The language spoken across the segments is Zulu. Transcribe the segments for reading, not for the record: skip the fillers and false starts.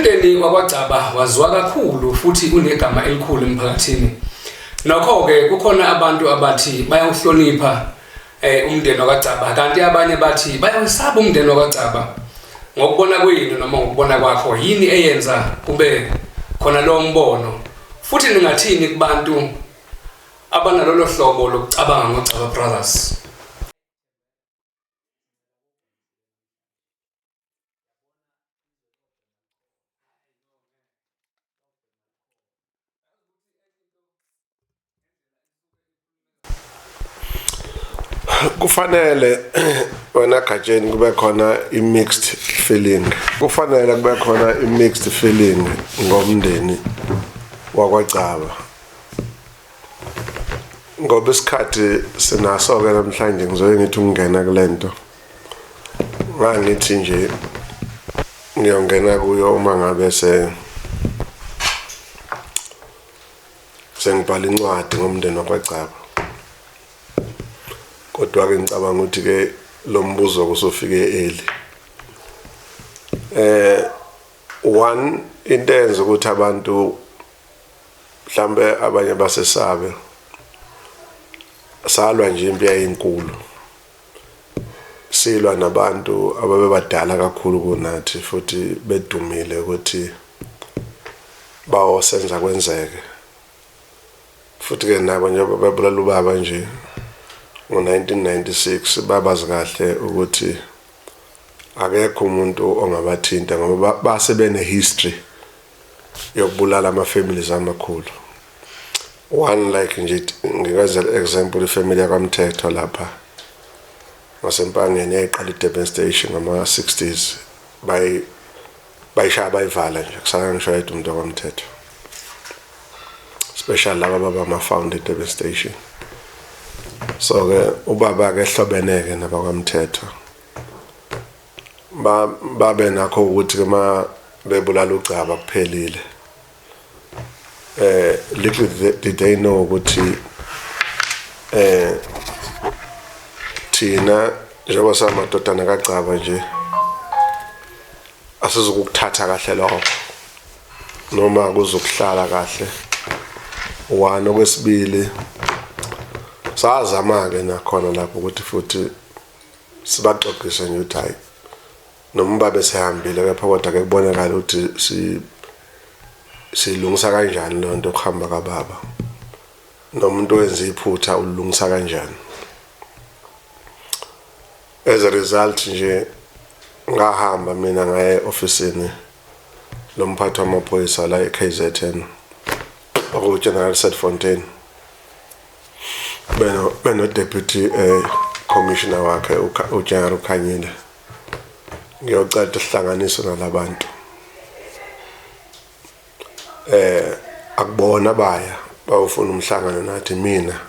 Umndeni wakwaGcaba waziwa kakhulu futhi unegama elikhulu emphakathini. Nokho-ke kukhona abantu abathi bayawuhlonipha umndeni wakwaGcaba kanti abanye bathi bayawusaba umndeni wakwaGcaba. Ngokubona kwenu noma ngokubona kwakho yini eyenza kube khona lowo mbono futhi ningathini kubantu abanalolo hlobo lokucabanga ngoGcaba Brothers? Kufanele wena Gatsheni kube khona i-mixed feeling. Kufanele kube khona i-mixed feeling ngomndeni wakwaGcaba. Ngoba isikhathi sinaso-ke namhlanje ngizoye ngithi ukungena kule nto. Ngangithi nje ngiyongena kuyo uma ngabe sengibhala incwadi ngomndeni wakwaGcaba. Kodwa-ke ngicabanga ukuthi-ke lo mbuzo kusufike early. One into eyenza ukuthi abantu mhlambe abanye basesabe salwa nje impi yayinkulu. Silwa nabantu ababebadala kakhulu kunathi futhi bedumile ukuthi bawosenza kwenzeke. Futhi ke nabo njengoba bebulala ubaba nje ngo-1996 babazi kahle ukuthi akekho umuntu ongabathinta ngoba base bene history yokubulala ama families amakhulu. One like nje ngikwenzela example ifamily yakwaMthetho lapha ngaseMpangeni yayiqala iDurban Station ngama-60s bayishaya bayivala nje kusala ngisho yedwa umuntu wakwaMthetho. Special laba baba ama-founder eDurban Station. So ke ubaba ke hlobene ke nabakwaMthetho. Babe nakho ukuthi ke ma bebulala uGcaba kuphelile. Little did they know ukuthi thina njengoba samadodana kaGcaba nje asizukukuthatha kahle lokho noma kuzokuhlala kahle. One, okwesibili sazama ke nakhona lapho ukuthi futhi sibaxoxise nje ukuthi hayi noma ubaba esehambile kepha kodwa ke kubonakala ukuthi silungisa kanjani leyo nto okuhamba kababa nomuntu owenza iphutha ulungisa kanjani. As a result nje ngahamba mina ngaye ofisini lomphathi wamaphoyisa la eKZN okuGeneral Serfontein beno deputy commissioner wakhe uGeneral Khanyile ngiyocela ukuthi sihlanganiswe nalabantu. Akubona baya bawufuna umhlangano nathi mina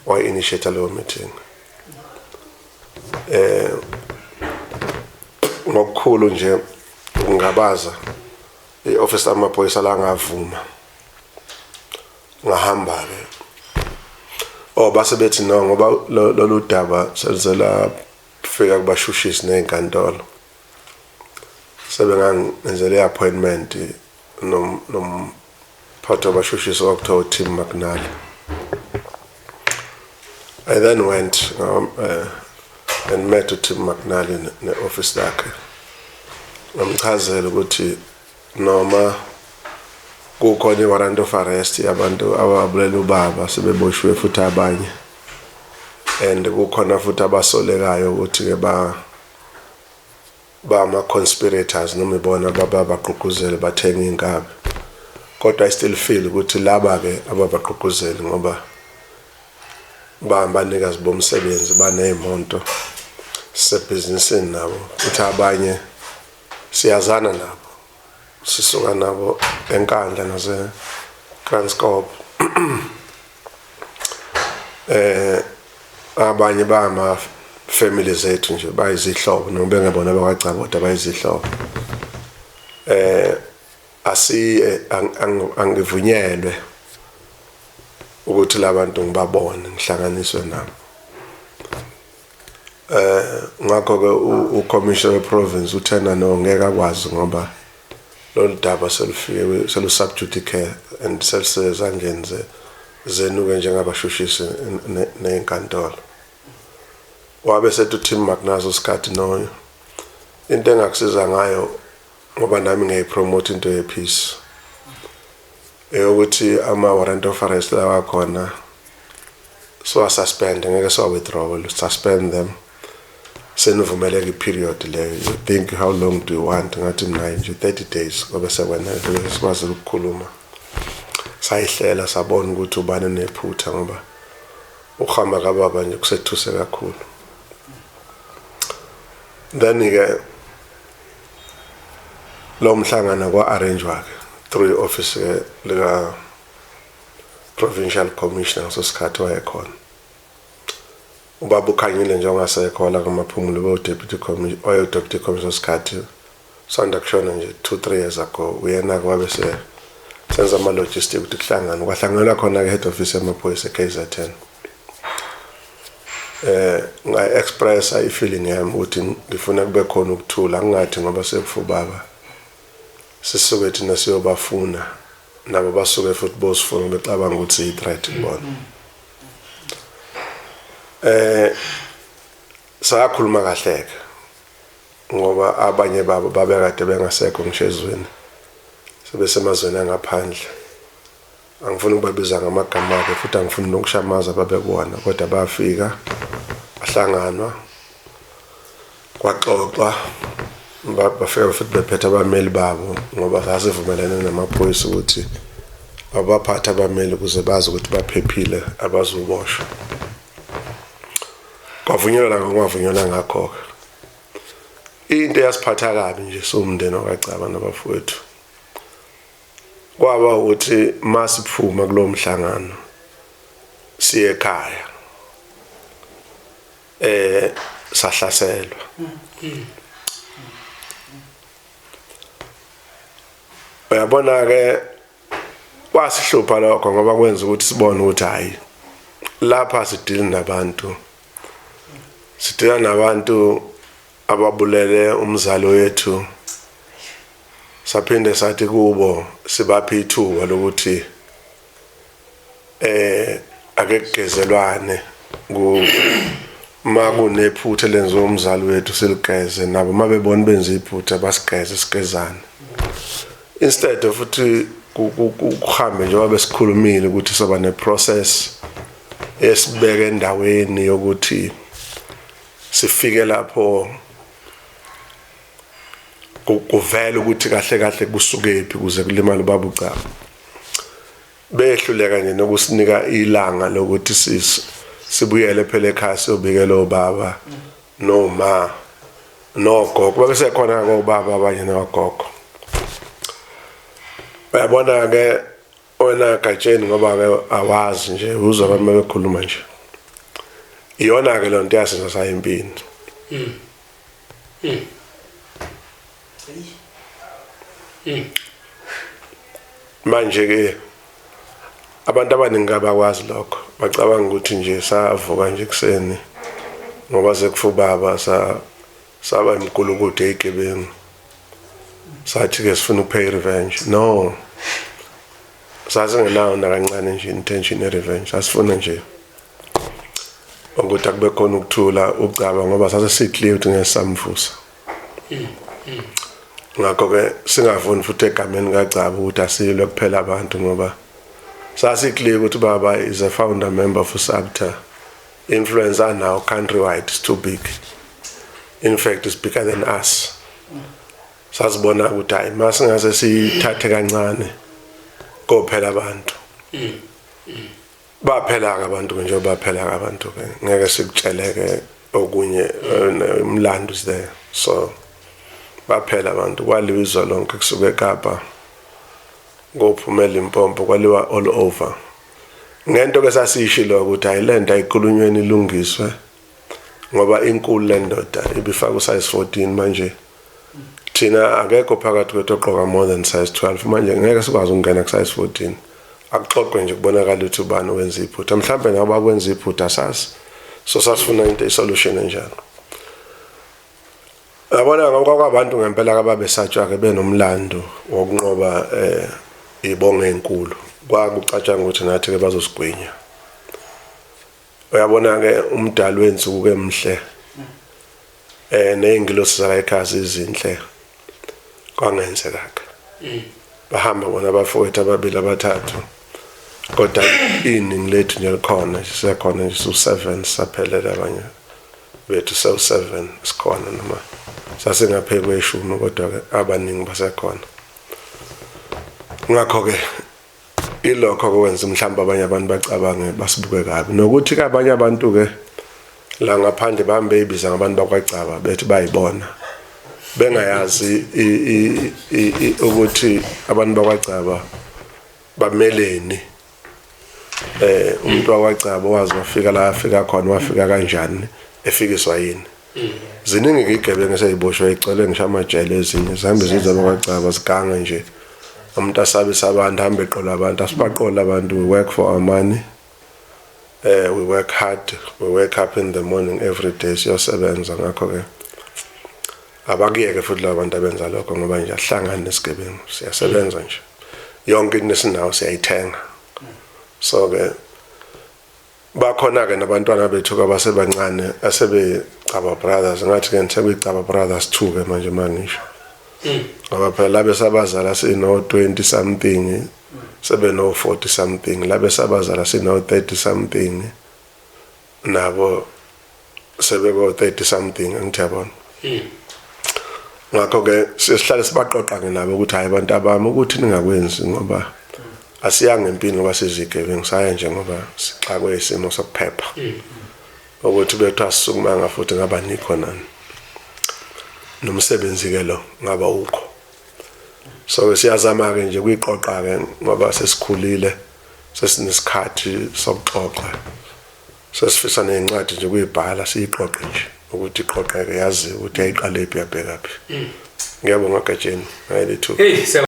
wayi initiate leyo meeting. Ngokukhulu nje ukungabaza ioffice lamaphoyisa la ngavuma ngahamba ke. Oh base bethi no ngoba lolu daba selizela fika kubashushisi nezinkantolo. Sebengangenzele iappointment nomphathi wabashushisi okuthiwa uTim McNally. I then went and met uTim McNally ne-office lakhe. Ngamchazela ukuthi noma kukhona i-warrant of arrest yabantu ababulela ubaba sebeboshiwe futhi abanye and kukhona futhi abasolekayo ukuthi ke ba conspirators noma ibona babagqugquzeli bathenga inkabi, kodwa I still feel ukuthi laba ke ababagqugquzeli ngoba banikazi bomsebenzi baney'moto sisebhizinisini nabo futhi abanye siyazana nabo sisuka nabo eNkandla nase Kranskop. Abanye bama family zethu nje bayizihlobo noma bengebona bakwaGcaba kodwa bayizihlobo. Angivunyelwe ukuthi labantu ngibabone ngihlanganiswe nabo. Ngakho ke ucommissioner weprovince uthena no ngeke akwazi ngoba Lolu daba selufike selu-sub judice and selusezandleni zenu-ke njengabashushisi neyinkantolo. Wabe sethi uTim McNazo sikhathi noyo into engakusiza ngayo, ngoba nami ngiyayipromote into ye-peace, eyokuthi ama-warrant of arrest lawa khona siwa-suspend, ngeke siwa-withdraw, we'll suspend them. Senivumeleke i-period leyo, you think how long do you want? Ngathi mina nje 30 days, ngoba sekwenele sikwazi ukukhuluma. Sayihlela, sabona ukuthi ubani nephutha, ngoba ukuhamba kababa nje kusethuse kakhulu. Then ke lo mhlangano kwa-arrange-wa ke through i-office ke lika provincial commissioner. Ngaso sikhathi wayekhona ubaba uKhanyile nje ongasekho la kuMaphumulo, be deputy commissioner, waye deputy commissioner sikhathi sanda kushona nje 2 3 years ago. Uyena ke wabe se senza ama logistic ukuthi kuhlangane. Kwahlanganela khona ke head office yamaphoyisa eKZN. Ngayi-expressa i-feeling yami ukuthi ngifuna kube khona ukuthula, ngingathi ngoba sekufa ubaba sisuke thina siyobafuna, nabo basuke futhi bosifuna becabanga ukuthi siyi-threat kubona. Sakhuluma kahle ke, ngoba abanye babo babekade bengasekho ngisho ezweni, sebesemazweni angaphandle. Angifuni ukubabiza ngamagama abo futhi angifuni nokushamaza babekuwona, kodwa bafika, bahlanganwa, kwaxoxwa. Bafika futhi bephethe abameli babo, ngoba sasivumelene namaphoyisa ukuthi abaphathe abameli ukuze bazi ukuthi baphephile, abazuboshwa. Kwavunyelwa ngokungavunyelwa. Ngakho-ke into eyasiphatha kabi nje siwumndeni wakaGcaba nabafowethu kwaba ukuthi masiphuma kulowo mhlangano siye ekhaya, sahlaselwa. Uyabona ke, kwasihlupha lokho ngoba kwenza ukuthi sibone ukuthi hayi, lapha sidila nabantu, sidila nabantu ababulele umzali wethu. Saphinde sathi kubo sibaphe ithuba lokuthi ake kugezelwane ku ma kunephutha lenziwa umzali wethu, siligeze nabo, mabebona benza iphutha basigeze, sigezane, instead of ukuthi kuhambe njengoba besikhulumile ukuthi soba neprocess esibeke endaweni yokuthi sifike lapho kuvele ukuthi kahle kahle kusukephi kuze kulimale ubaba uGcaba. Behluleka nje nokusinika ilanga lokuthi sibuyele phela ekhaya siyobikela obaba noma nogogo, babesekhona kobaba abanye nogogo. Uyabona ke wena Gatsheni, ngoba ke awazi nje, uzwa abantu bekhuluma nje. Iyona ke lonto yasenza sayimpini. Manje ke abantu abaningi abakwazi lokho, bacabanga ukuthi nje savuka nje kuseni ngoba sekufa ubaba sa saba imigulukudu eyigebengu, sathi ke sifuna ukupay revenge. No, sasingenayo nakancane nje intention ye-revenge. Sasifuna nje ukuthi akube khona ukuthula uGcaba, ngoba sase si-clear ukuthi ngeke samvusa. Ngakho-ke singafuni futhi egameni kaGcaba ukuthi asilwe kuphela abantu, ngoba sasi-clear ukuthi baba is a founder member of SABTA. Influence anawo countrywide is too big, in fact it's bigger than us. Sasibona ukuthi hayi, masingase sithathe kancane kophela abantu. Baphela-ke abantu ke, njengoba baphela-ke abantu ke, ngeke sikutsheleke okunye, umlando is there. So baphela abantu, kwaliwa izwe lonke, kusuka eKapa kophumela impompo, kwaliwa all over ngento ke sasiyishilo ukuthi hayi, lento ayikhulunyweni ilungiswe, ngoba inkulu le ndoda, ibifaka usize 14. Manje thina akekho phakathi kwethu ogqoka more than size 12. Manje ngeke sikwazi ukungena ku size 14. Akuxoxwe nje kubonakala ukuthi ubani owenza iphutha, mhlawumbe nabo bakwenza iphutha, asazi. So sasifuna into, isolution enjalo. Yabona, ngoba kwabantu ngempela ababesatshwa ke benomlando wokunqoba ibonge enkulu, kwakucatshanga ukuthi nathi ke bazosigwinya. Uyabona ke, umdali wensuku ke mhle, nezingilosi zala ekhaya izinhle, kwangenzeka ke bahamba bona abafowethu ababili abathathu, kodwa iningi lethu nje likhona, sisekhona nje, su-7 saphelela, abanye bethu sewu-7 sikhona, noma sasingaphe kweshumi, kodwa-ke abaningi basekhona. Ngakho-ke ilokho okwenza mhlawumbe abanye abantu bacabange basibuke kabi, nokuthi-ke abanye abantu-ke la ngaphandle bahambe beyibiza ngabantu bakwaGcaba, bethi bayibona, bengayazi ukuthi abantu bakwaGcaba bameleni. Umuntu wakwaGcaba wazi wafika la afika khona, wafika kanjani, efikiswa yini. Ziningi ke igebengu eseyiboshwe, igcwele ngisho amajele, ezinye zihambe zize bakwaGcaba, ziganga nje. Umuntu asabisa abantu, hambe eqola abantu. Asibaqola abantu. We work for our money. We work hard. We wake up in the morning every day siyosebenza. Ngakho ke abakuyeke futhi laba bantu abenza lokho, ngoba nje ahlangane nesigebengu, siyasebenza nje, yonke into esinayo siyayithenga. So ke bakhona ke nabantwana bethu abasebancane asebe Gcaba Brothers. Ngathi ke ngisekuyiGcaba Brothers 2 ke manje mangisho, ngoba phela labe sabazala sino 20 something, sebe no 40 something, labe sabazala sino 30 something, nabo sebeko 30 something, angithi yabona. Ngakho ke sihlale sibaqoqa ke nabo ukuthi hayi, abantu abami, ukuthi ningakwenzi, ngoba asiyanga empini ngoba sizigebengu, saya nje ngoba sixakwe isimo sokuphepha, ukuthi bethu asisukumanga futhi ngaba nikho nani nomsebenzi ke lo ngaba ukho. So ke siyazama ke nje kuyiqoqa ke, ngoba sesikhulile, sesinesikhathi sokuxoxa, sesifisa nezincwadi nje kuyibhala, siyiqoqe nje ukuthi iqoqeke, yazi ukuthi yayiqale phi, yabheka phi. Ngiyabonga Gatsheni, ayilethu. Hey.